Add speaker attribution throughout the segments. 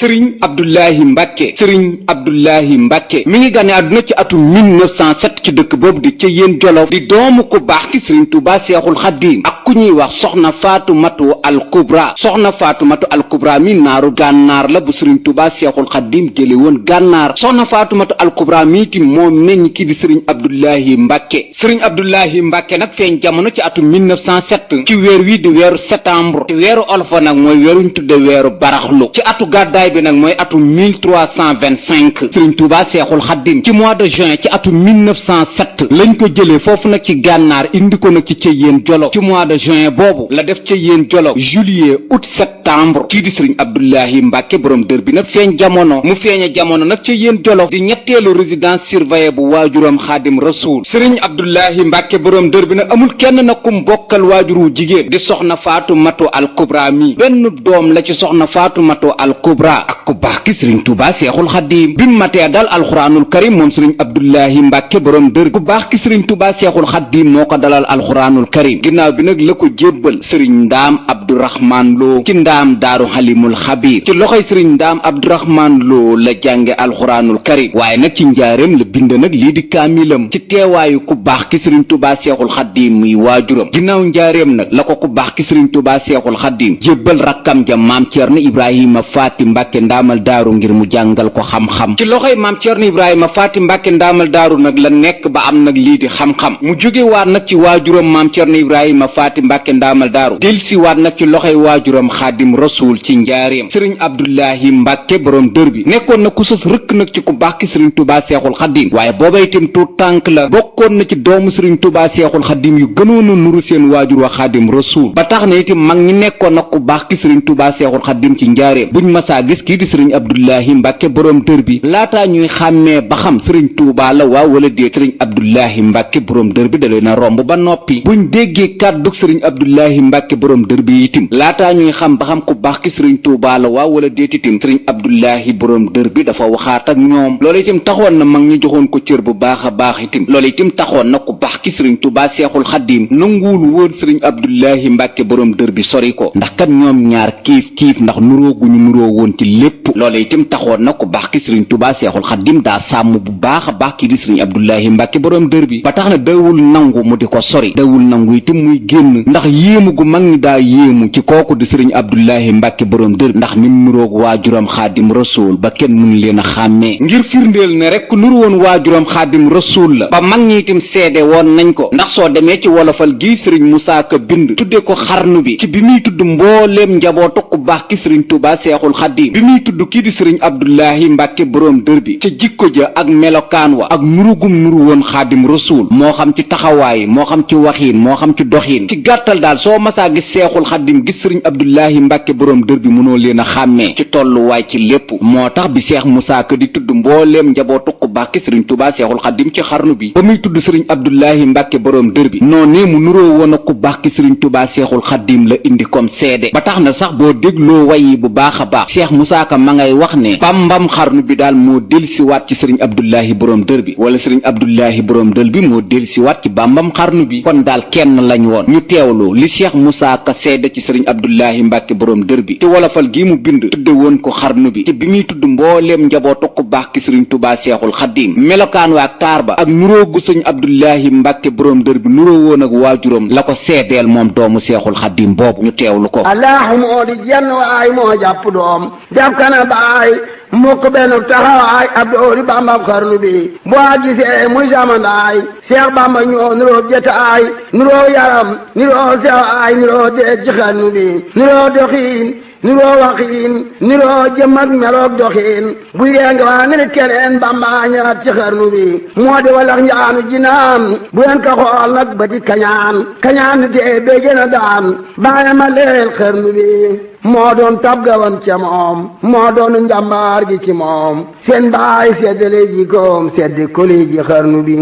Speaker 1: Serigne Abdoulahi Mbacke Serigne Abdoulahi Mbacke mi ngi gane àdduna ci atum 1907 ci dëkk boobu di ca yéen Jolof di doomu ku baax ki Serigne Touba Seexul Xaddiim ak ku ñuy wax soxna Faatumatu al Kubra. soxna Faatumatu al Kubra mi naaru gànnaar la bu Serigne Touba Seexul Xaddiim jële woon gànnaar. soxna Faatumatu al Kubra mi ti moo meññ ki di Serigne Abdoulahi Mbacke. Serigne Abdoulahi Mbacke nag feeñ jamono ci atum 1907 ci weer wi di weeru septembre te weeru olofa nag mooy weeruñ tudde weeru baraxlu ci atu gàddaay bi nag mooy atum 1325. Serigne Touba Seexul Xaddiim ci mois de juin ci atum 1907 lañ ko jëlee foofu nag ci gànnaar indi ko nag ci Ceyeen Jolof. ci mois de juin boobu la def Ceyeen Jolof juillet août septembre kii di Serigne Abdoulahi Mbacke borom Deurbi nag feeñ jamono mu feeñe jamono nag Ceyeen Jolof di ñetteelu résidence surveillée bu waajuram Xaadim Rasuul. Serigne Abdoulahi Mbacke borom Deurbi nag amul kenn nag kum bokkal waajur wu jigéen di soxna Faatumatu al Kubra mi benn doom la ci soxna Faatumatu al Kubra ak ku baax ki Serigne Touba Seexul Xaddiim bi mu matee dal alxuraanul karim moom Serigne Abdoulahi Mbacke borom Deurbi ku baax ki Serigne Touba Seexul Xaddiim moo ko dalal alxuraanul karim ginnaaw bi nag la ko jébbal Serigne Ndaam Abdourahman Lo ci ndaam daaru Halimul Xabiir ci loxoy Serigne Ndaam Abdourahman Lo la jànge alxuraanul karim waaye nag ci njaareem la bind nag lii di kaamilam ci teewaayu ku baax ki Serigne Touba Seexul Xaddiim muy waajuram ginnaaw njaareem nag la ko ku baax ki Serigne Touba Seexul Xaddiim jébbal rakkam ja maam Cerno Ibrahima Faati Mbacke ndaamal daaru ngir mu jàngal ko xam-xam ci loxoy maam Cerno Ibrahima Faati Mbacke ndaamal daaru nag la nekk ba am nag lii di xam-xam mu jóge waat nag ci waajuram maam Cerno Ibrahima Faati Mbacke ndaamal daaru delsi waat nag ci loxoy waajuram Xaadim Rasuul ci njaareem Serigne Abdoulahi Mbacke borom Deurbi nekkoon na ku sës rëkk nag ci ku baax ki Serigne Touba Seexul Xaddiim waaye booba itam tuut tànk la bokkoon na ci doomu Serigne Touba Seexul Xaddiim yu gënoon a nuru seen waajur wa Xaadim Rasuul ba tax na itam mag ñi nekkoon nag ku baax ki Serigne Touba Seexul Xaddiim ci njaareem buñ masaa gis kii di Serigne Abdoulahi Mbacke borom Deurbi laataa ñuy xàmmee ba xam Serigne Touba la waaw wala déet Serigne Abdoulahi Mbacke borom Deurbi da leen a romb ba noppi buñ déggee kàddug Serigne Abdoulahi Mbacke borom Deurbi itim laataa ñuy xam ba xam ku baax ki Serigne Touba la waaw wala déet itim Serigne Abdoulahi borom Deurbi dafa waxaat ak ñoom loolu itam taxoon na mag ñi joxoon ko cër bu baax a baax itim loolu itam taxoon na ku baax ki Serigne Touba Seexul Xaddiim nanguwul woon Serigne Abdoulahi Mbacke borom Deurbi sori ko ndax kat ñoom ñaar kiif ndax nurooguñu nuroo woon ci lépp loolu itam taxoon na ku baax ki Serigne Touba Seexul Xaddiim daa sàmm bu baax a baax kii di Serigne Abdoulahi Mbacke borom Deurbi ba tax na dawul nangu mu di ko sori dawul nangu itam muy génn ndax yéemu gu mag ñi daa yéemu ci kooku di Serigne Abdoulahi Mbacke borom Deurbi ndax nim nuroog waajuram Xaadim Rasuul ba kenn mënu leen a xàmmee ngir firndeel ne rek ku nuru woon waajuram Xaadim Rasuul la ba mag ñi itam seede woon nañ ko ndax soo demee ci wolofal gi Serigne Moussa Ka bind tudde ko xarnu bi ci bi muy tudd mbooleem njabootu ku baax ki Serigne Touba Seexul Xaddiim bi muy tudd kii di Serigne Abdoulahi Mbacke borom Deurbi ca jikko ja ak melokaan wa ak nurugum nuru woon Xaadim Rasuul moo xam ci taxawaay moo xam ci waxiin moo xam ci doxiin ci gàttal daal soo masaa gis Seexul Xaddiim gis Serigne Abdoulahi Mbacke borom Deurbi mënoo leen a xàmmee ci tolluwaay ci lépp moo tax bi Seex Moussa Ka di tudd mbooleem njabootu ku baax ki Serigne Touba Seexul Xaddiim ci xarnu bi ba muy tudd Serigne Abdoulahi Mbacke borom Deurbi noonu mu nuroo woon ak ku baax ki Serigne Touba Seexul Xaddiim la indi comme seede ba tax na sax boo dégloo wayi bu baax a baax Seex Moussa Ka ma ngay wax ne bambam xarnu bi daal moo delsiwaat ci Serigne Abdoulahi borom Deurbi wala Serigne Abdoulahi borom Deurbi moo delsiwaat ci bambam xarnu bi kon daal kenn lañ woon ñu teewlu li Seex Moussa Ka seede ci Serigne Abdoulahi Mbacke borom Deurbi te wolofal gi mu bind tudde woon ko xarnu bi te bi muy tudd mbooleem njabootu ku baax ki Serigne Touba Seexul Xaddiim melokaan waa taar ba ak nuróogu Serigne Abdoulahi Mbacke borom Deurbi nuroo woon ak waajuram la ko seedeel moom doomu Seexul Xaddiim boobu ñu teewlu ko
Speaker 2: allahu moo di jenn waay moo jàpp doom def kana baay mukk benn taxawaay Abdou di bambam xarnu bi boo gisee muy samandaay Seex Bamba ñoo nuroo jetaay nuroo yaram nuroo sewaay nuroo deej ci xarnu bi nuroo doxiin nuroo waxiin nuroo jëm ak meloog doxiin bu yeenga waa nga ne keneen Bamba ñaat ci xarnu bi moo di walax njaanu jinaan bu yen ka xool nag ba di kañaan ni tee bee gën a daan bàyyi ma leel xarnu bi moo doon tabgawan ca moom moo doon njàmbaar gi ci moom seen baay seddale jikoom seddi koli ji xarnu bi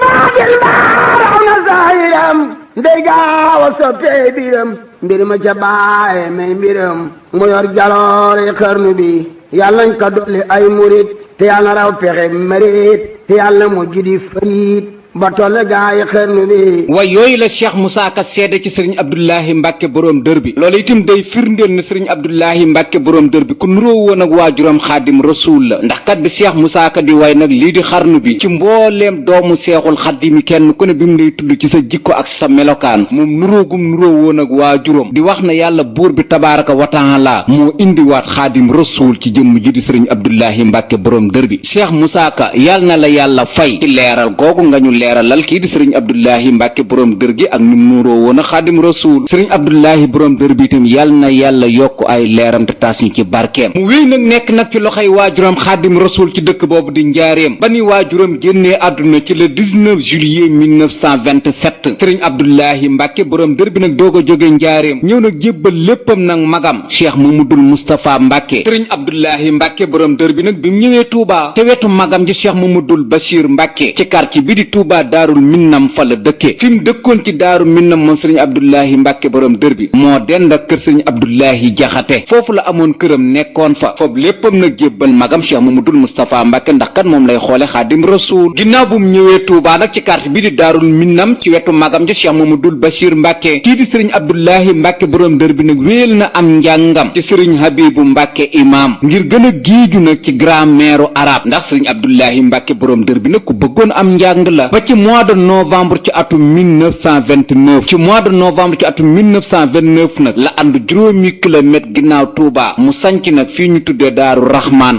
Speaker 2: maa gën baaraw na saayiram ndey gaaw a soppee biram mbir ma ca baay may mbiram mu yor jaloore xarnu bi yàlla nañ ko dolli ay murit te yàlla raw pexe marit te yàlla mu judi farit ba tolle gaa yi xërnu bi
Speaker 1: way yooyu la Cheikh Moussa Ka seede ci sëriñ Abdoulahi Mbacke borom Deurbi loolu itam day firndeel na sëriñ Abdoulahi Mbacke borom Deurbi ku nuroo woon ak waajuram xaadim rasul la ndax kat bi Cheikh Moussa Ka di way nag lii di xarnu bi ci mbooleem doomu seexul xaadim kenn ku ne bi mu lay tudd ci sa jikko ak sa melokaan moom nuroogum nuroo woon ak waajuram di wax na yàlla buur bi tabaaraka wa taala moo indiwaat xaadim rasul ci jëmm ji di sëriñ Abdoulahi Mbacke borom Deurbi Cheikh Moussa Ka yàlla na la yàlla fay ci leeral googu nga ñu leeralal kii di sëriñ Abdoulahi Mbacke borom dër gi ak nim nuuroo woon a xaadim rasul sëriñ Abdoulahi borom Deurbi itam yàlla na yàlla yokk ay leeram te taas ñu ci barkeem mu wéy nag nekk nag ci loxoy waajuram xaadim rasul ci dëkk boobu di njaareem ba ni waajuram génnee àdduna ci le 19 juillet 1927 sëriñ Abdoulahi Mbacke borom Deurbi nag doog a jóge njaareem ñëw nag jébbal léppam nag magam Cheikh Mamadul Moustapha Mbacke sëriñ Abdoulahi Mbacke borom Deurbi nag bi mu ñëwee Touba te wetu magam ji Cheikh Mamadul Bachir Mbacke ci quartier bi di Touba Daarul Minnam fa la dëkke fi mu dëkkoon ci Daaru Minnam moom sëriñ Abdoulahi Mbacke borom Deurbi moo dend ak kër sëriñ Abdoulahi Jaxate foofu la amoon këram nekkoon fa foofu léppam nag jébbal magam Cheikh Mamadul Moustapha Mbacke ndax kat moom lay xoole xaadim rasul ginnaaw bu mu ñëwee Touba nag ci quartier bi di Daarul Minnam ci wetu magam ji Cheikh Mamadul Bachir Mbacke kii di sëriñ Abdoulahi Mbacke borom Deurbi nag wéel na am njàngam ci sëriñ Habibu Mbacke imam ngir gën a giiju nag ci grammaire arabe ndax sëriñ Abdoulahi Mbacke borom Deurbi nag ku bëggoon am njàng la ba ci mois de novembre ci atum 1929 ci mois de novembre ci atum 1929 nag la ànd juróomi kilomètre ginnaaw Touba mu sanc nag fii ñu tuddee Daaru Rahman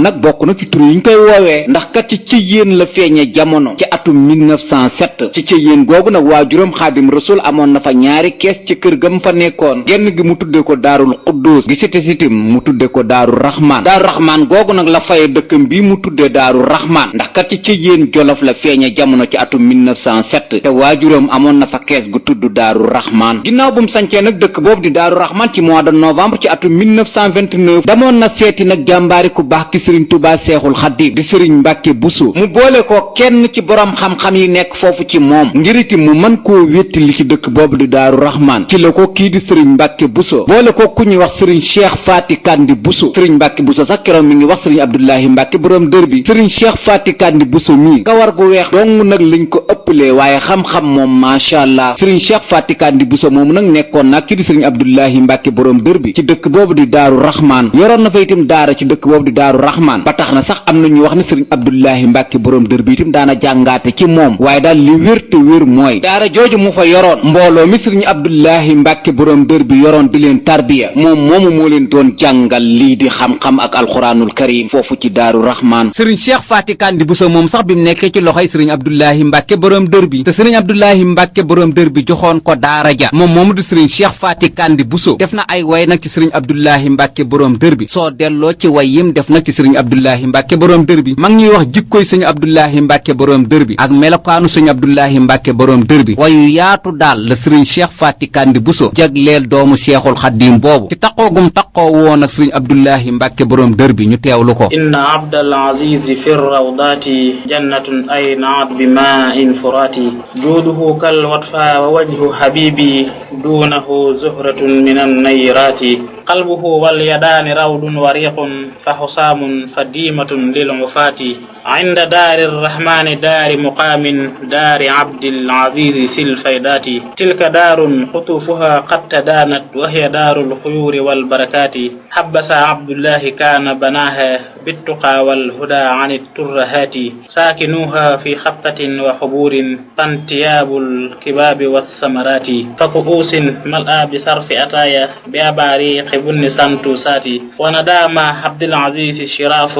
Speaker 1: nag bokk na ci tur yi ñu koy woowee ndax kat ci yéen la feeñe jamono ci atum 1907 ci yéen googu nag waajuram xaadim rasul amoon na fa ñaari kees ci kër gam fa nekkoon genn gi mu tudde ko Daarul Quddus gi cité sitim mu tudde ko Daaru Rahman googu nag la faye dëkkam bii mu tuddee Daaru Rahman ndax kat ci yéen Jolof la feeñe jamono ci atum 1907 te waajuram amoon na fa kees gu tudd Daaru Rahman ginnaaw bu mu sancee nag dëkk boobu di Daaru Rahman ci mois de novembre ci atum 1929 damoon na seeti nag jàmbaari ku baax ki sëriñ Touba Seexul Xaadim di sëriñ Mbacke Bousso mu boole ko kenn ci borom xam-xam yi nekk foofu ci moom ngir itam mu mën koo wétti li ci dëkk boobu di Daaru Rahman ci la ko kii di sëriñ Mbacke Bousso boole ko ku ñuy wax sëriñ Cheikh Fati Kandi Bousso sëriñ Mbacke Bousso sax keroog mi ngi wax sëriñ Abdoulahi Mbacke borom Deurbi sëriñ Cheikh Fati Kandi Bousso mii kawar gu weex dong nag lañ ko ëppalee waaye xam-xam moom macha allah sëriñ Cheikh Fati Kandi Bousso moomu nag nekkoon nag ki di sëriñ Abdoulahi Mbacke borom Deurbi ci dëkk boobu di Daaru Rahman yoroon na fa itam daara ci dëkk boobu di Daaru Rahman ba tax na sax am na ñu wax ne sëriñ Abdoulahi Mbacke borom Deurbi itam daana jàngaate ci moom waaye daal li wér te wér mooy daara jooju mu fa yoroon mbooloo mi sëriñ Abdoulahi Mbacke borom Deurbi yoroon di leen tarbiya moom moomu moo leen doon jàngal lii di xam-xam ak alxuraanul karim foofu ci Daaru Rahman sëriñ Cheikh Fati Kandi Bousso moom sax bi mu nekkee ci loxoy sëriñ Abdoulahi Mbacke borom Deurbi te sëriñ Abdoulahi Mbacke borom Deurbi joxoon ko daara ja moom moomu di sëriñ Cheikh Fati Kandi Bousso def na ay way nag ci sëriñ Abdoulahi Mbacke borom Deurbi soo delloo ci way yim def nag ci sëriñ Abdoulahi Mbacke borom Deurbi mag ñuy wax jikkoy sëriñ Abdoulahi Mbacke borom Deurbi ak melokaanu sëriñ Abdoulahi Mbacke borom Deurbi wayu yaatu daal la sëriñ Cheikh Fati Kandi Bousso jagleel doomu Seexul Xaadim boobu ci taqoogum taqoo woon ak sëriñ Abdoulahi Mbacke borom Deurbi ñu teewlu ko
Speaker 3: inna abdal aziz fi rawdati jannatun aynat bi ma'in furati juuduhu kal watfa wa wajhu habibi dunahu zuhratun min an-nayrati qalbuhu wal yadani rawdun wariqun fa husamun fadimatun lil ufati inda dari arrahmani dari muqamin dari abdil aziz sil faydati tilka darun qutufuha qad tadanat wa hiya darul khuyuri wal barakati habasa abdullahi kana banaha بالتقى والهدى عن الترهات ساكنوها في خطة وحبور فانتياب الكباب والثمرات فكؤوس ملأى بصرف أتايا بأباريق بن سنتوسات وندام عبد العزيز شراف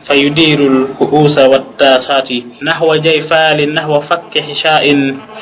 Speaker 3: فيدير الكؤوس والتاسات نحو جيفال نحو فك حشاء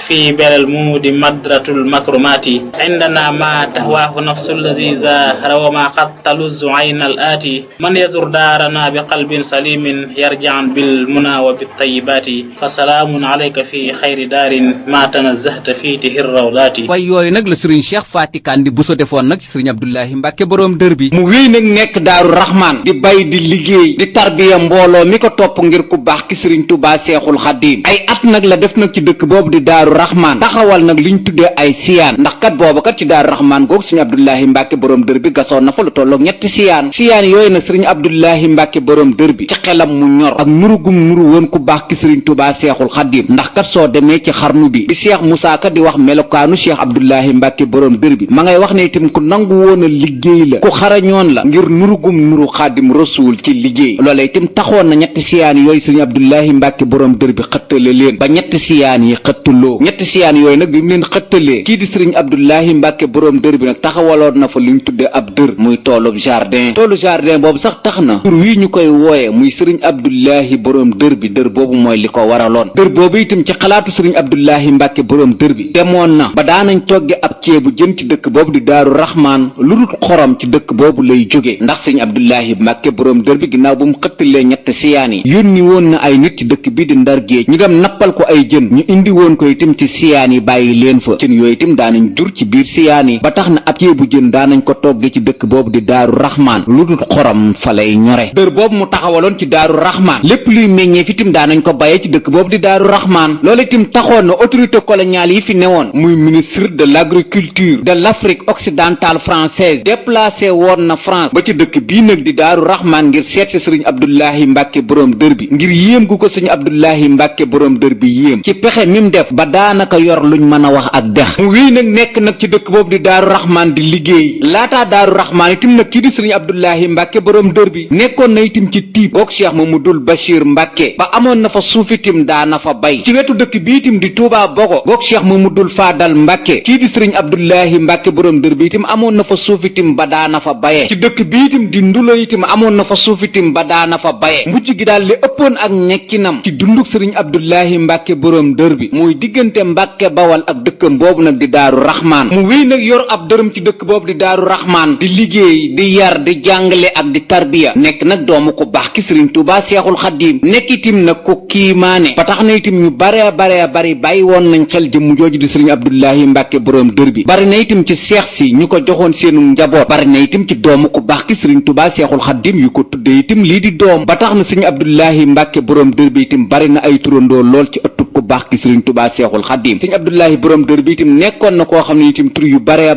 Speaker 3: في بل المود مدرة المكرمات عندنا ما تهواه نفس الذي زاهر وما قد تلز عين الآتي من يزر دارنا بقلب سليم يرجع بالمنى وبالطيبات فسلام عليك في خير دار ما تنزهت فيه الروضات
Speaker 1: way yooyu nag la sëriñ Cheikh Fati Kandi Bousso defoon nag ci sëriñ Abdoulahi Mbacke borom Deurbi mu wéy nag nekk Daaru Rahman di bay di liggéey di tarbiya mbooloo mi ko topp ngir ku baax baax ki sëriñ Tuubaa Seexul Xadiim ay at nag la def nag ci dëkk boobu di Daaru Raxmaan taxawal nag liñ tuddee ay siyaan ndax kat booba kat ci Daaru Raxmaan googu sëriñ Abdullahi Mbàkke borom dër bi gasoon na fa lu tolloog ñetti siyaan yooyu nag sëriñ Abdullahi Mbàkke borom dër bi ci xelam mu ñor ak nurugum nuru woon ku baax ki sëriñ Tuubaa Seexul Xadiim ndax kat soo demee ci xarnu bi di Cheikh Moussa Ka di wax melokaanu Cheikh Abdullahi Mbàkke borom dër bi ma ngay wax ne itam ku nangu woon a liggéey la ku xarañoon la ngir nurugum nuru Xaadim Rasuul ci liggéey loola itam taxoon na ñetti siyaan yooyu sëriñ Abdullahi Mbàkke borom dër bi xëttale leen ba ñetti siyaan yi xëttaloo ñetti siyaan yooyu nag bi mu leen xëttalee kii di sëriñ Abdullahi Mbàkke borom dër bi nag taxawaloon na fa liñ tudde ab dër muy toolu jardin boobu sax tax na tur wii ñu koy wooye muy sëriñ Abdullahi borom dër bi dër boobu mooy li ko waraloon dër boobu itam ci xalaatu sëriñ Abdullahi Mbàkke borom dër bi demoon na ba daanañ togge ab ceebu jën ci dëkk boobu di Daaru Raxmaan lu dul xorom ci dëkk boobu lay jóge ndax sëriñ Abdullahi Mbàkke borom dër bi ginnaaw bu mu xëttalee ñetti siyaan yi yónni woon na ay nit ci dëkk bi di Ndar Géej ñu dem nappal ko ay jën ñu indi woon ko itam ci siyaan yi bàyyi leen fa jën yooyu itam daanañ jur ci biir siyaan yi ba tax na ab ceebu jën daanañ ko togge ci dëkk boobu di Daaru Raxmaan lu dul xorom fa lay ñore dër boobu mu taxawaloon ci Daaru Raxmaan lépp luy meññee fi tim daanañ ko bayee ci dëkk boobu di Daaru Raxmaan loolu itam taxoon na autorité coloniale yi fi newoon muy ministre de l'agriculture de l'Afrique occidentale française déplacé woon na France ba ci dëkk bii nag di Daaru Raxmaan ngir seet si sëriñ Abdullahi Mbàkke borom dër bi ngir yéem gu ko sëriñ Abdullahi Mbàkke borom dër bi yéem ci pexe mi mu def ba daanaka yor luñ mën a wax ak dex mu wéy nag nekk nag ci dëkk boobu di Daaru Raxmaan di liggéey laataa Daaru Raxmaan itam nag kii di sëriñ Abdullahi Mbàkke borom dër bi nekkoon na itam ci tiib boog Cheikh Mamadul Bachir Mbàkke ba amoon na fa suuf itam daana fa bay ci wetu dëkk bi itam di Touba Bogo boog Cheikh Mamadul Faadal Mbàkke kii di sëriñ Abdullahi Mbàkke borom dër bi itam amoon na fa suuf itam ba daana fa bayee ci dëkk bi itam di Ndulo itam amoon na fa suuf itam ba daana fa bayee mujj gi daal li ëppoon ak nekkinam ci dunduk sëriñ Abdullahi Mbàkke borom dër bi muy diggante Mbàkke Bawal ak dëkkam boobu nag di Daaru Raxmaan mu wéy nag yor ab dërëm ci dëkk boobu di Daaru Raxmaan di liggéey di yar di jàngale ak di tarbiya nekk nag doomu ku baax ki sëriñ Tuubaa Seexul Xadiim nekk itam nag ku kiimaane ba tax na itam ñu bari bàyyi woon nañ xel jëmm jooju di sëriñ Abdullahi Mbàkke borom dër bi bari na itam ci seex si ñu ko joxoon seenu njaboot bari na itam ci doomu ku baax ki sëriñ Tuubaa Seexul Xadiim yu ko tuddee itam lii di doom ba tax na sëriñ Abdullahi Mbàkke borom dër bi itam bari na ay turandoo lool ci ëttub ku baax ki sëriñ Tuubaa Seexul Xadiim sëriñ Abdullahi borom dër bi itam nekkoon na koo xam ne itam tur yu bari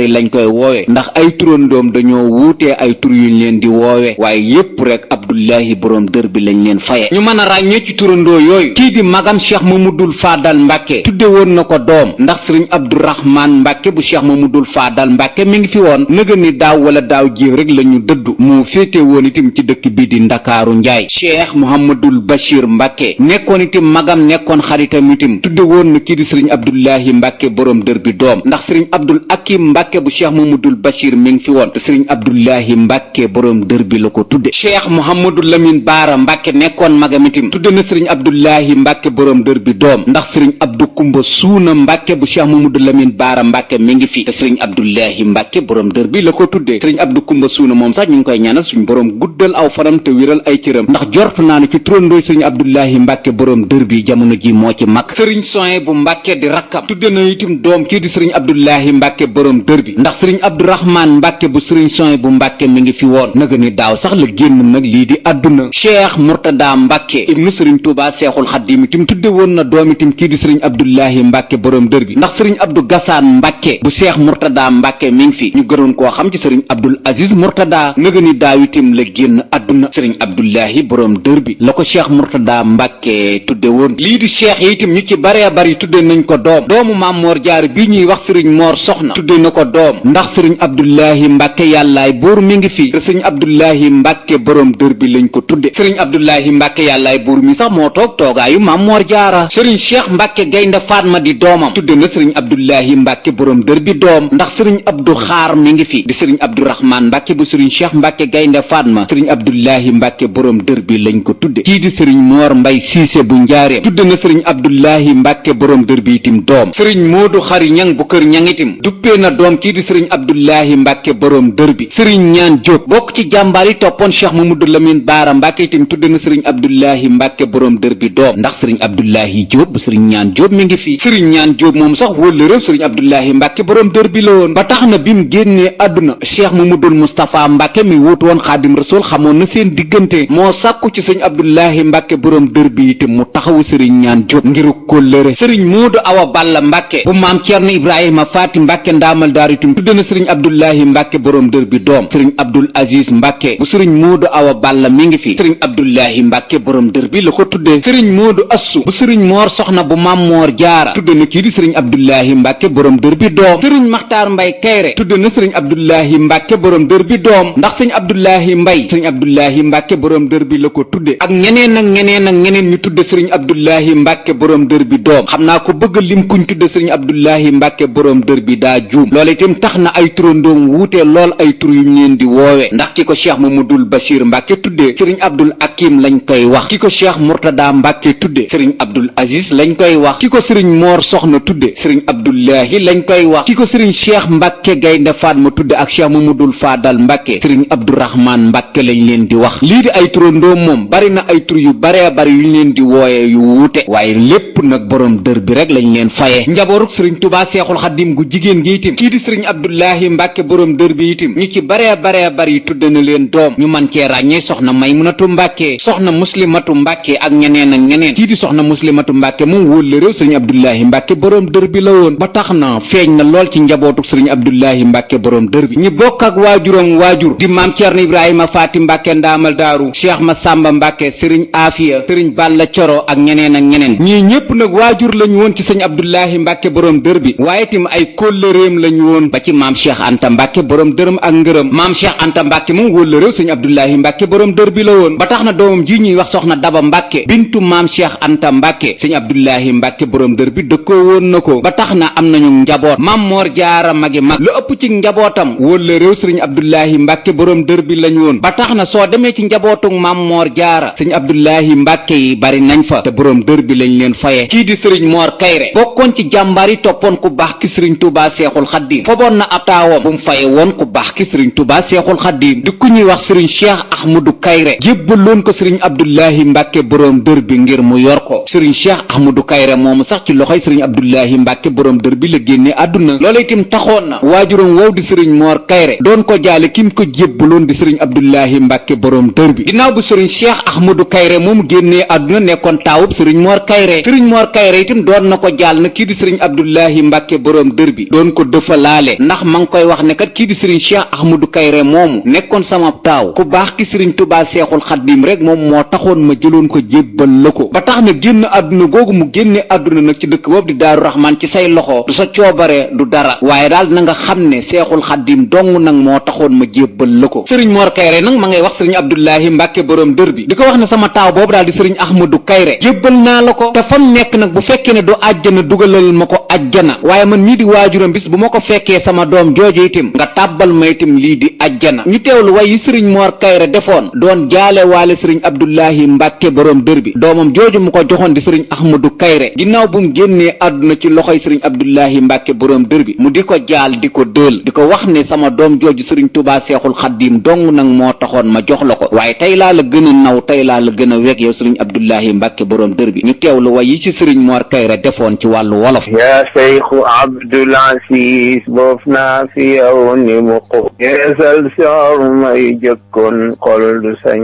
Speaker 1: lañ koy woowe ndax ay turandoom dañoo wuutee ay tur yuñ leen di woowe waaye yépp rek Abdullahi borom dër bi lañ leen faye ñu mën a ràññee ci turandoo yooyu kii di magam Cheikh Mamadul Faadal Mbàkke tudde woon na ko doom ndax sëriñ Abdourahman Mbàkke bu Cheikh Mamadul Faadal Mbàkke mi ngi fi woon nëga ni daaw wala daaw jéew rek lañu dëddu moo féete woon itam ci dëkk bi di Ndakaaru Njaay Cheikh Mouhamadul Bachir Mbàkke nekkoon itam magam nekkoon xaritam itam tudde woon na kii di sëriñ Abdullahi Mbàkke borom dër bi doom ndax sëriñ Abdul Akim Mbàkke bu Cheikh Mamadul Bachir mi ngi fi woon te sëriñ Abdullahi Mbàkke borom dër bi la ko tudde Cheikh Mouhamadul Lamin Baara Mbàkke nekkoon magam itam tudde na sëriñ Abdullahi Mbàkke borom dër bi doom ndax sëriñ Abdou Kumba Suuna Mbàkke bu Cheikh Mamadul Lamin Baara Mbàkke mi ngi fi te sëriñ Abdullahi Mbàkke borom dër bi la ko tudde sëriñ Abdou Kumba Suuna moom sax ñu ngi koy ñaanal suñu borom guddal aw fanam te wéral ay cëram ndax jortu naa ne ci turandooy sëriñ Abdullahi Mbàkke borom dër bi jamono ji moo ci mag sëriñ Soye bu Mbàkke di rakkam tudde na itam doom kii di sëriñ Abdullahi Mbàkke borom dër bi ndax sëriñ Abdourahman Mbàkke bu sëriñ Soye bu Mbàkke mi ngi fi woon naga ni daaw sax la génn nag lii di àdduna Cheikh Murtada Mbàkke ibnu sëriñ Tuubaa Seexul Xadiim itam tudde woon na doom itam kii di sëriñ Abdullahi Mbàkke borom dër bi ndax sëriñ Abdou Gassaan Mbàkke bu Cheikh Murtada Mbàkke mi ngi fi ñu gënoon koo xam ci sëriñ Abdul Aziz Murtada naga ni daaw itam la génn àdduna sëriñ Abdullahi borom dër bi la ko Cheikh Murtada Mbàkke tudde woon lii di cheikh yi itam ñu ci baree bari tudde nañ ko doom doomu Maam Moor Jaara bi ñuy wax sëriñ Moor Soxna tudde na ko doom ndax sëriñ Abdullahi Mbàkke yàllaay buur mi ngi fi te sëriñ Abdullahi Mbàkke borom dër bi lañ ko tudde sëriñ Abdullahi Mbàkke yàllaay buur mi sax moo toog toogaayu Maam Moor Jaara sëriñ Cheikh Mbàkke Gaynde Fatma di doomam tudde na sëriñ Abdullahi Mbàkke borom dër bi doom ndax sëriñ Abdou Xaar mi ngi fi di sëriñ Abdourahman Mbàkke bu sëriñ Cheikh Mbàkke Gaynde Fatma sëriñ Abdullahi Mbàkke borom dër bi lañ ko tudde kii di sëriñ Moor Mbay Siise bu Njaareem tudde na sëriñ Abdullahi Mbàkke borom dër bi itim doom sëriñ Moodu Xari Ñang bu kër Ñang itim duppee na doom kii di sëriñ Abdullahi Mbàkke borom dër bi sëriñ Ñaan Jóob bokk ci jàmbaar yi toppoon Cheikh Mamadou Lamine Baara Mbàkke itim tudde na sëriñ Abdullahi Mbàkke borom dër bi doom ndax sëriñ Abdullahi Jóob bu sëriñ Ñaan Jóob mi ngi fi sëriñ Ñaan Jóob moom sax wóllërew sëriñ Abdullahi Mbàkke borom dër bi la woon ba tax na bi mu génnee àdduna Cheikh Mamadou Moustapha Mbàkke mi wuutu woon Xaadim Rasuul xamoon na na seen diggante moo sàkku ci sëñ Abdoulahi Mbacke borom Deurbi itam mu taxawu sëriñ ñaan Jóob ngiru kóllëre. sëriñ Moodu Awa Balla Mbacke bu maam Cerno Ibrahima Faati Mbacke ndaamal daaru itam tudde na sëriñ Abdoulahi Mbacke borom Deurbi doom. sëriñ Abdul Aziz Mbacke bu sëriñ Moodu Awa Balla mi ngi fi sëriñ Abdoulahi Mbacke borom Deurbi la ko tudde. sëriñ Moodu Assu bu sëriñ Moor Soxna bu maam Moor Jaara tudde na kii di sëriñ Abdoulahi Mbacke borom Deurbi doom. sëriñ Maxtaar Mbay Kayre tudde na sëriñ Abdoulahi Mbacke borom Deurbi doom ndax sëriñ Abdoulahi Mbay sëriñ Abdoulahi Mbacke borom Deurbi la ko tudde ak ñeneen ak ñeneen ak ñeneen ñu tudde sëriñ Abdoulahi Mbacke borom Deurbi doom. xam naa ko bëgg lim kuñ tudde sëriñ Abdoulahi Mbacke borom Deurbi daa juum. loolu itam tax na ay turandoom wuute lool ay tur yu ñu leen di woowe ndax ki ko Cheikh Mamadul Bachir Mbacke tudde sëriñ Abdul Akim lañ koy wax ki ko Cheikh Murtada Mbacke tudde sëriñ Abdul Aziz lañ koy wax ki ko sëriñ Moor Soxna tudde sëriñ Abdoulahi lañ koy wax ki ko sëriñ Cheikh Mbacke Gaynde Fatma tudde ak Cheikh Mamadul Fadal Mbacke sëriñ Abdourahman Mbacke lañ leen di wax. lii di ay turandoom moom bari na ay tur yu baree bari yu ñu leen di wooye yu wuute waaye lépp nag borom Deurbi rek lañ leen faye. njabooruk sëriñ Tuubaa Seexul Xaddim gu jigéen gi itam kii di sëriñ Abdoulahi Mbacke borom Deurbi itam ñu ci baree bari tudde na leen doom ñu man cee ràññee soxna Maymunatu Mbacke soxna Muslimatu Mbacke ak ñeneen ak ñeneen. kii di soxna Muslimatu Mbacke moom wóol la réew sëriñ Abdoulahi Mbacke borom Deurbi la woon ba tax na feeñ na lool ci njabootuk sëriñ Abdoulahi Mbacke borom Deurbi ñi bokk ak waajuram waajur di maam Cerno Ibrahima Faati Mbacke ndaamal daaru Cheikh Massamba Mbacke sëriñ Afia sëriñ Balla Coro ak ñeneen ak ñeneen ñii ñépp nag waajur lañu woon ci sëñ Abdoulahi Mbacke borom Deurbi waaye tim ay kóllëreem lañu woon ba ci maam Cheikh Anta Mbacke borom dërëm ak ngërëm maam Cheikh Anta Mbacke moom wóol la réew sëñ Abdoulahi Mbacke borom Deurbi la woon ba tax na doomam ji ñuy wax soxna Daba Mbacke bintu maam Cheikh Anta Mbacke sëñ Abdoulahi Mbacke borom Deurbi dëkkoo woon na ko ba tax na am nañu njaboot maam Moor Jaara magi mag lu ëpp ci njabootam wóol la réew sëriñ Abdoulahi Mbacke borom Deurbi lañ woon ba tax na soo demee ci njabootuk maam Moor Jaara sëñ Abdoulahi Mbacke yi bari nañ fa te borom Deurbi lañ leen faye. kii di sëriñ Moor Kayre bokkoon ci jàmbaar yi toppoon ku baax ki sëriñ Touba Seexul Xaddim foboon na ab taawam bu mu faye woon ku baax ki sëriñ Touba Seexul Xaddim di ku ñuy wax sëriñ Cheikh Ahmadou Kayre jébbaloon ko sëriñ Abdoulahi Mbacke borom Deurbi ngir mu yor ko sëriñ Cheikh Ahmadou Kayre moomu sax ci loxoy sëriñ Abdoulahi Mbacke borom Deurbi la génne àdduna loola itam taxoon na waajuram wow di sëriñ Moor Kayre doon ko jaale kim ko jébbaloon di sëriñ Abdoulahi Mbacke borom Deurbi ginnaaw bu sëriñ Cheikh Ahmadou Kayre moomu génnee àdduna nekkoon taawub sëriñ Moor Kayre sëriñ Moor Kayre itam doon na ko jaal na kii di sëriñ Abdoulahi Mbacke borom Deurbi doon ko dëfalaale ndax ma ngi koy wax ne kat kii di sëriñ Cheikh Ahmadou Kayre moomu nekkoon sama taaw ku baax ki sëriñ Touba Seexul Xaddim rek moom moo taxoon ma jëloon ko jébbal la ko ba tax na génn àdduna googu mu génne àdduna nag ci dëkk boobu di Daaru Rahman ci say loxo du sa coobare du dara waaye daal na nga xam ne Seexul Xaddim dong nag moo taxoon ma jébbal la ko sëriñ Moor Kayre nag ma ngay wax sëriñ Abdoulahi Mbacke borom Deurbi di ko wax ne sama taaw boobu daal di sëriñ Ahmadou Kayre jébbal naa la ko te fam nekk nag bu fekkee ne du àjjana dugalal ma ko àjjana waaye man mii di waajuram bis bu ma ko fekkee sama doom jooju itam nga tàbbal ma itam lii di àjjana ñu teewlu way yi sëriñ Moor Kayre defoon doon jaale waale sëriñ Abdoulahi Mbacke borom Deurbi doomam jooju mu ko joxoon di sëriñ Ahmadou Kayre ginnaaw bu mu génnee àdduna ci loxoy sëriñ Abdoulahi Mbacke borom Deurbi mu di ko jaal di ko dël di ko wax ne sama doom jooju sëriñ Touba Seexul Xaddim dong nag moo taxoon ma jox la ko waaye tey laa la gën a naw tey laa la gën a weg yow sëriñ Abdoulahi Mbacke borom Deurbi ñu teewlu way yi ci sëriñ Moor Kayre defoon ci wàllu wolof.
Speaker 4: yaa Seexu Abdul Asiis boof naa fi yow ni mu ko yeesal soor may jëkkoon xol du sañ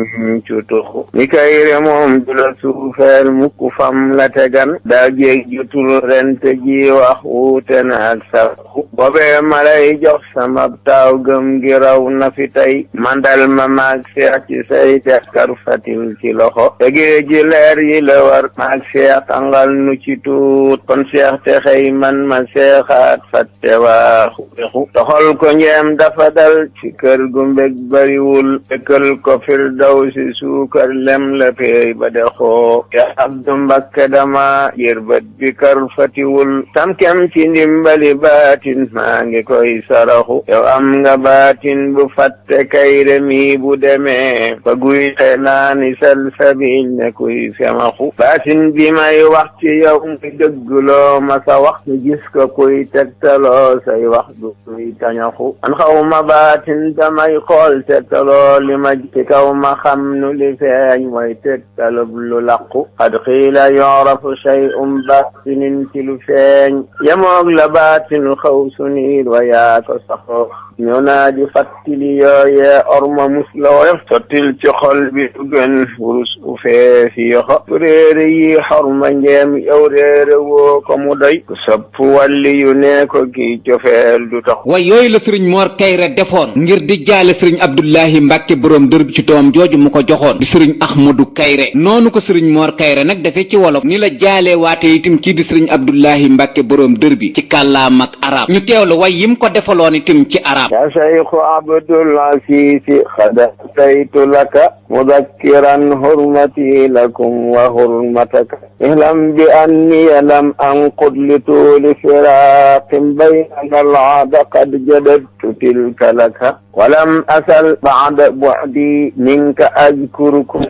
Speaker 4: cutuxu ni Kayre moom du la suufeel mukk fam la tegan daa jéeg jutul rente ji wax wuute na ak saxu boobee ma lay jox sama taaw gëm gi raw na fi tey mandal ma maag seex ci say tekkar fatil ci loxo tegee ji leer yi la war maag seex tangal nu ci tuut kon seex te xëy man ma seexaat fatte waaxu bexu toxal ko njeem dafa dal ci kër gu mbég bariwul dëkkal ko firdaw si suukar lem la peey ba dexoo ya Abdu Mbacke dama yërbët bi kar fatiwul tamkem ci ndimbali baatin maa ngi koy saraxu yow am nga baatin bu fatte Kayre mi bu demee fa guy xe naani salsabil ne kuy femaxu baatin bi may wax ci yow muy dëgguloo ma sa wax ñu gis ko kuy tegtaloo say wax du kuy tañaxu an xaw ma baatin damay xool tegtaloo li ma ci kaw ma xam nu li feeñ mooy tegtalub lu laqu xad xiila yorafu shay'un baatinin ci lu feeñ yemoog la baatinu xaw suniil wa yaa ko saxoo ñoo naa di fàttali yooyee orma muslooyo sottil ci xol bi du gën wurus u feefi yoxo ku réere yi xorma njeem yow réere woo ko mu doy ku sopp walli yu nee ko gi cofeel du tax
Speaker 1: way yooyu la sëriñ Mor Kayre defoon ngir di jaale sëriñ Abdullahi Mbacke borom dër bi ci doom jooju mu ko joxoon di sëriñ Ahmadou Kayre noonu ko sëriñ Mor Kayre nag dafee ci wolof ni la jaale waate itam kii di sëriñ Abdullahi Mbacke borom dër bi ci kàllaam ak arab ñu teewlu way yim ko defaloon itam ci arab
Speaker 4: ya shaykhu Abdul Aziz xadaytu laka mudakkiran hurmati lakum wa hurmataka ihlam bi anni lam anqud li tuuli firaqin baynana al-aada qad jadadtu tilka laka ولم أسل بعد بعدي منك أذكركم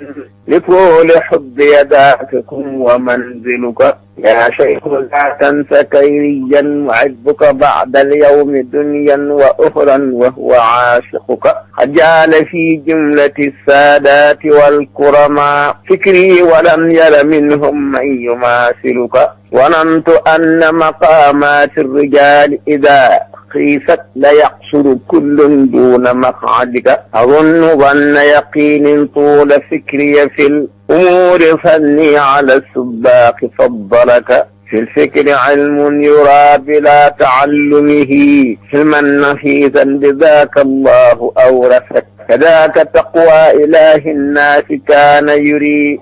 Speaker 4: لطول حب يداككم ومنزلك يا شيخ لا تنس كيريا وعذبك بعد اليوم دنيا وأخرى وهو عاشقك قد جعل في جملة السادات والكرماء فكري ولم ير منهم من يماثلك ظننت أن مقامات الرجال إذا قيست لا يقصر كل دون مقعدك أظن ظن يقين طول فكري في الأمور فني على السباق فضلك في الفكر علم يرى بلا تعلمه علما نفيذا بذاك الله أورثك كذاك تقوى إله الناس كان يري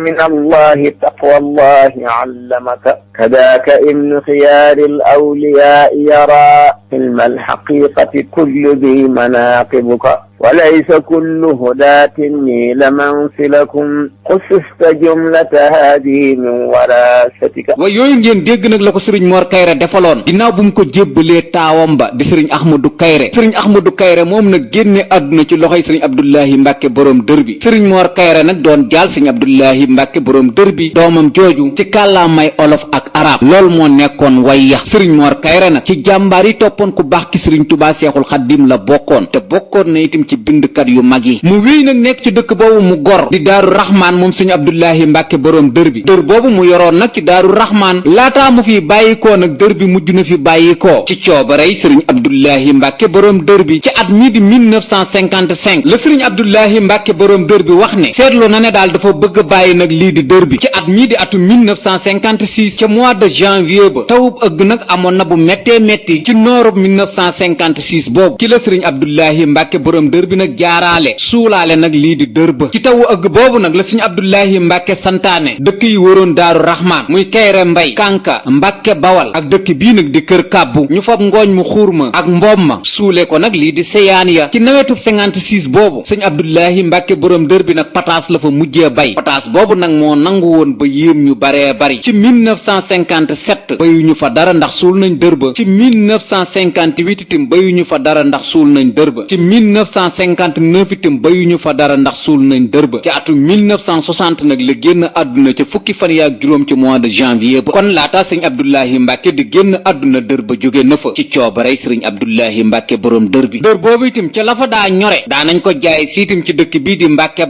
Speaker 4: من الله تقوى الله علمك كذاك ابن خيار الأولياء يرى علم الحقيقة كل ذي مناقبك وليس كل هداة نيل منسلكم خصصت جملة هذه من وراستك
Speaker 1: way yooyu ngeen dégg nag la ko sëriñ Mor Kayre defaloon ginnaaw bu mu ko jébbalee taawam ba di sëriñ Ahmadou Kayre sëriñ Ahmadou Kayre moom nag génne àdduna ci loxoy sëriñ Abdullahi Mbacke borom dër bi sëriñ Mor Kayre nag doon jaal sëriñ Abdullahi Mbacke borom dër bi doomam jooju ci kàllaamay olof ak arab lool moo nekkoon wayya sëriñ Mor Kayre nag ci jàmbaar yi toppoon ku baax ki sëriñ Touba Seexul Xaddim la bokkoon te bokkoon na itam ci bindkat yu mag yi mu wéy nag nekk ci dëkk boobu mu gor di daaru raxmaan moom sëriñ Abdullahi Mbacke borom dër bi dër boobu mu yoroon nag ci daaru raxmaan laataa mu fi bàyyikoo nag dër bi mujj na fi bàyyikoo ci coobarey sëriñ Abdullahi Mbacke borom dër bi ci at mii di 1955 la sëriñ Abdullahi Mbacke borom dër bi wax ne seetlu na ne daal dafa bëgg a bàyyi nag lii di dër bi ci at mii di atum 1956 ca mois de janvier ba tawub ëgg nag amoon na bu méttee métti ci noorub 1956 boobu ci la sëriñ Abdullahi Mbacke borom dër bi nag jaaraale suulaale nag lii di dër ba ci tawu ëgg boobu nag la sëriñ Abdullahi Mbacke santaane dëkk yi wëroon daaru raxmaan muy Kayre Mbay Kanka Mbacke Bawal ak dëkk bii nag di kër kàbbu ñu fab ngooñ mu xuurma ak mboom ma suule ko nag lii di seyaan ya ci nawetub 56 boobu sëñ Abdullahi Mbacke borom dër bi nag pataas la fa mujjee bay pataas boobu nag moo nangu woon ba yéem ñu baree bari ci 1957 bayuñu fa dara ndax suul nañ dër ba ci 1958 itam bayuñu fa dara ndax suul nañ dër ba ci 1959 itam bayuñu fa dara ndax suul nañ dër ba ci atum 1960 nag la génn àdduna ca fukki fan yaak juróom ci mois de janvier ba kon laata sëñ Abdullahi Mbacke di génn àdduna dër ba jóge na fa ci coobarey sëriñ Abdullahi Mbacke borom dër bi dër boobu itam ca la fa daa ñore daanañ ko jaay siitam ci dëkk bii di Mbacke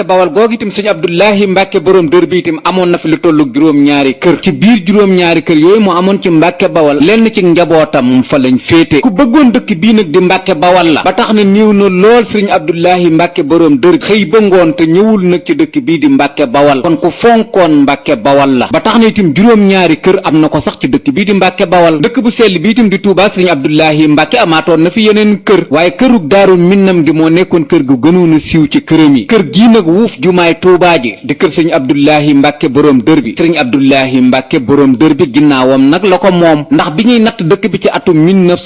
Speaker 1: Bawal googu itam sëñ Abdullahi Mbacke borom dër bi itam amoon na fi lu tollu juróom-ñaari kër ci biir juróom-ñaari kër yooyu mu amoon ci Mbacke Bawal lenn ci njabootam fa lañ féete ku bëggoon dëkk bii nag di Mbacke Bawal la ba tax na néew na lool sëriñ Abdullahi Mbacke borom dër xëy ba ngoon te ñëwul nag ci dëkk bii di Mbacke Bawal kon ku fonkoon Mbacke Bawal la ba tax na itam juróom-ñaari kër am na ko sax ci dëkk bii di Mbacke Bawal dëkk bu sell bi itam di Touba sëriñ Abdullahi Mbacke amaatoon na fi yeneen kër waaye kërug daaru minnam gi moo nekkoon kër gu gënoon a siiw ci këram yi kër gii nag wuuf jumaay Touba ji di kër sëriñ Abdullahi Mbacke borom dër bi sëriñ Abdullahi Mbacke borom dër bi ginnaawam nag la ko moom ndax bi ñuy natt dëkk bi ci atum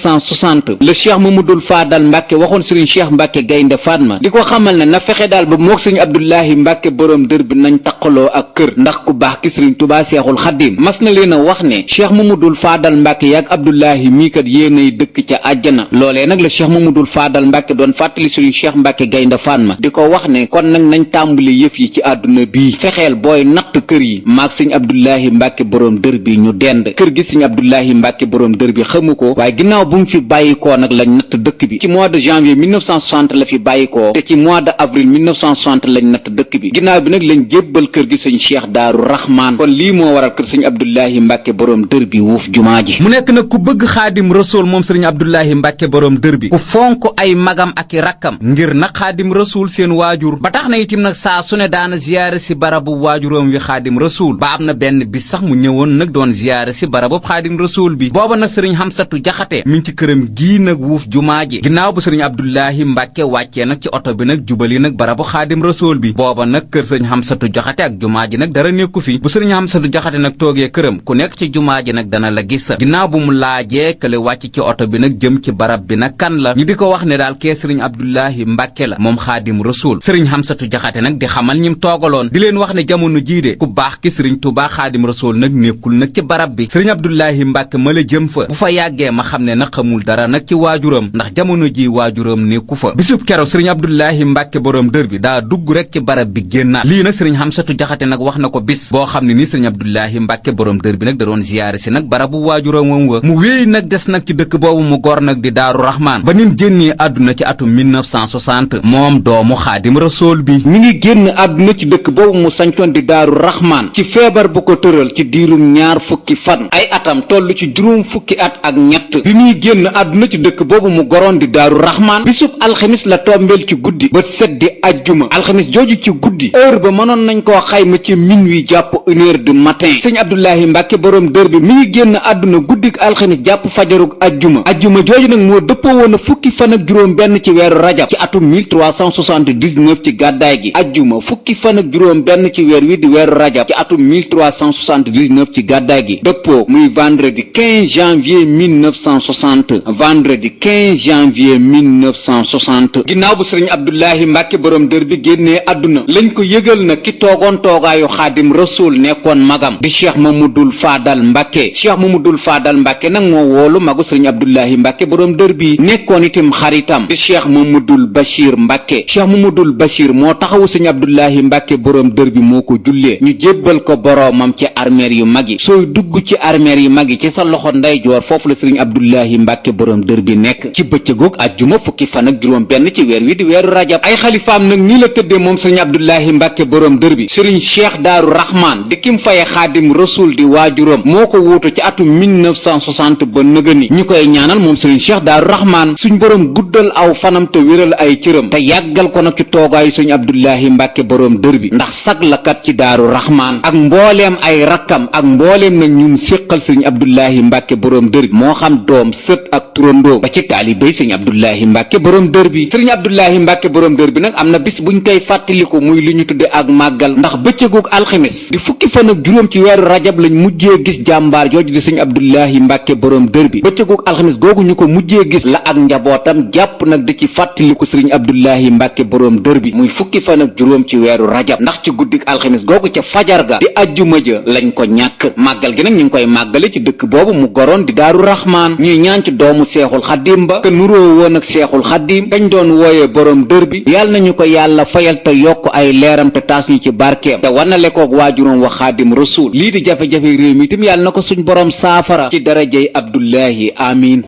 Speaker 1: 1960 le Cheikh Mamadou Fadal Mbacke waxoon sëriñ Cheikh Mbacke Gaynde Fatma di ko xamal ne na fexe daal ba mook sëriñ Abdullahi Mbacke borom dër bi nañ taqaloo ak kër ndax ku baax ki sëriñ Touba Seexul Xaddim mas na leen a wax ne Cheikh Mamadou Fadal Mbacke yaag Abdullahi mii kat yéenay dëkk ca àjjana loolee nag la Cheikh Mamadou Fadal Mbacke doon fàttali sëriñ Cheikh Mbacke Gaynde Fatma di ko wax ne kon nag nañ tàmbali yëf yi ci àdduna bii fexeel booy natt kër yi maag sëriñ Abdullahi Mbacke borom dër bi ñu dend kër gi sëriñ Abdoulahi Mbacke borom dër bi xamu ko waaye ginnaaw bu mu fi bàyyikoo nag lañ natt dëkk bi ci mois de janvier 1960 la fi bàyyikoo te ci mois de avril 1960 lañ natt dëkk bi ginnaaw bi nag lañ jébbal kër gi sëñ Cheikh Daaru Rahman kon lii moo waral kër sëñ Abdoulahi Mbacke borom dër bi wuuf jumaa ji mu nekk nag ku bëgg xaadim rasul moom sëriñ Abdoulahi Mbacke borom dër bi ku fonk ay magam ak i rakkam ngir nag xaadim rasul seen waajur ba tax na itim nag saa su ne daana ziyaare si barabu waajuram wi xaadim rasul ba am na benn bis sax mu ñëwoon nag doon ziyaare si barabu xaadim rasul bi booba nag sëriñ Xamsatu Jaxate mi ngi ci këram gii nag wuuf jumaa ji ginnaaw bu sëriñ Abdoulahi Mbacke wàccee nag ci oto bi nag jubali nag barabu xaadim rasul bi booba nag kër sëriñ Xamsatu Jaxate ak jumaa ji nag dara nekku fi bu sëriñ Xamsatu Jaxate nag toogee këram ku nekk ci jumaa ji nag dana la gis ginnaaw bu mu laajee kële wàcc ci oto bi nag jëm ci barab bi nag kan la ñu di ko wax ne daal kee sëriñ Abdoulahi Mbacke la moom xaadim rasul sëriñ Xamsatu Jaxate nag di xamal ñim toogaloon di leen wax ne jamono jii de ku baax ki sëriñ Tuubaa xaadim rasul nag nekkul nag ci barab bi sëriñ Abdoulahi Mbacke ma la jëm fa bu fa yàggee ma xam ne nag xamul dara nag ci waajuram ndax jamono ji waajuram nekku fa bisub kero sëriñ Abdoulahi Mbacke borom dër bi daa dugg rek ci barab bi génnaat lii nag sëriñ Xamsatu Jaxate nag wax na ko bis boo xam ne ni sëriñ Abdoulahi Mbacke borom dër bi nag da doon ziyaare si nag barabu waajuram wa mu wéy nag des nag ci dëkk boobu mu gor nag di Daaru Rahman ba nim génnee àdduna ci atum 1960 moom doomu xaadim rasool bi mi ngi génn àdduna ci dëkk boobu mu sañcoon di Daaru Rahman ci feebar bu ko tëral ci diirum ñaar fukki fan ay atam toll ci juróom fukki at ak ñett bi muy génn àdduna ci dëkk boobu mu goroon di Daaru Rahman bisub alxamis la tombeel ci guddi ba set di ajjuma alxamis jooju ci guddi heure ba mënoon nañ koo xayma ci minuit jàpp 1 heure du matin sëñ Abdoulahi Mbacke borom dër bi mi ngi génn àdduna guddik alxamis jàpp fajarug ajjuma ajjuma jooju nag moo dëppoo woon a fukki fan ak juróom benn ci weeru rajab ci atum 1379 ci gàddaay gi ajjuma fukki fan ak juróom benn ci weer wi di weeru rajab ci atum 1379 ci gàddaay gi dëppoo muy vendredi 15 janvier 1960 vendredi 15 janvier 1960 ginnaaw bu sëriñ Abdoulahi Mbacke borom dër bi génnee àdduna lañ ko yëgal na ki toogoon toogaayu xaadim rasul nekkoon magam di cheikh Mamadul Faadal Mbacke cheikh Mamadul Faadal Mbacke nag moo woolu magu sëriñ Abdoulahi Mbacke borom dër bi nekkoon itam xaritam di cheikh Mamadul Bachir Mbacke cheikh Mamadul Bachir moo taxawu sëriñ Abdoulahi Mbacke borom dër bi moo ko jullee ñu jébbal ko boroomam ci armeer yu mag yi sooy dugg ci armeer yu mag yi ci sa loxo ndeyjoor foofu la sëriñ Abdoulahi Mbacke borom dër bi nekk ci bëccëgoog ajjuma fukki fan ak juróom benn ci weer wi di weeru rajab ay xalifaam nag nii la tëddee moom sëriñ Abdoulahi Mbacke borom dër bi sëriñ Cheikh Daaru Rahman di kim faye xaadim rasul di waajuram moo ko wuutu ci atum 1960 ba nëgëni ñu koy ñaanal moom sëriñ Cheikh Daaru Rahman suñ borom guddal aw fanam te wéral ay cëram te yàggal ko nag ci toogaayu sëriñ Abdoulahi Mbacke borom dër bi ndax saglakat ci Daaru Rahman ak mbooleem ay rakkam ak mbooleem nag ñum séqal sëriñ Abdoulahi Mbacke borom dër bi moo xam doom sët ak turandoo ba ci taalibey sëriñ Abdoulahi Mbacke borom dër bi sëriñ Abdoulahi Mbacke borom dër bi nag am na bis buñ koy fàttaliku muy li ñu tudde ak màggal ndax bëccëgug alxamis di fukki fan ak juróom ci weeru rajab lañ mujjee gis jàmbaar jooju di sëriñ Abdoulahi Mbacke borom dër bi bëccëgug alxamis googu ñu ko mujjee gis la ak njabootam jàpp nag di ci fàttaliku sëriñ Abdoulahi Mbacke borom dër bi muy fukki fan ak juróom ci weeru rajab ndax ci guddik alxamis googu ca fajar ga di ajjuma ja lañ ko ñàkk màggal gi nag ñu ngi koy màggale ci dëkk boobu mu goroon di Daaru Rahman ñuy ñaan ci doomu seexul xaddim ba te nuroo woon ak seexul xaddim dañ doon wooyee borom dër bi yàlla nañu ko yàlla fayal te yokk ay leeram te taas ñu ci barkeem te wanale koog waajuroom wa xaadim rasul lii di jafe-jafe réew mi itam yàlla na ko suñ borom saafara ci darajey Abdullahi amin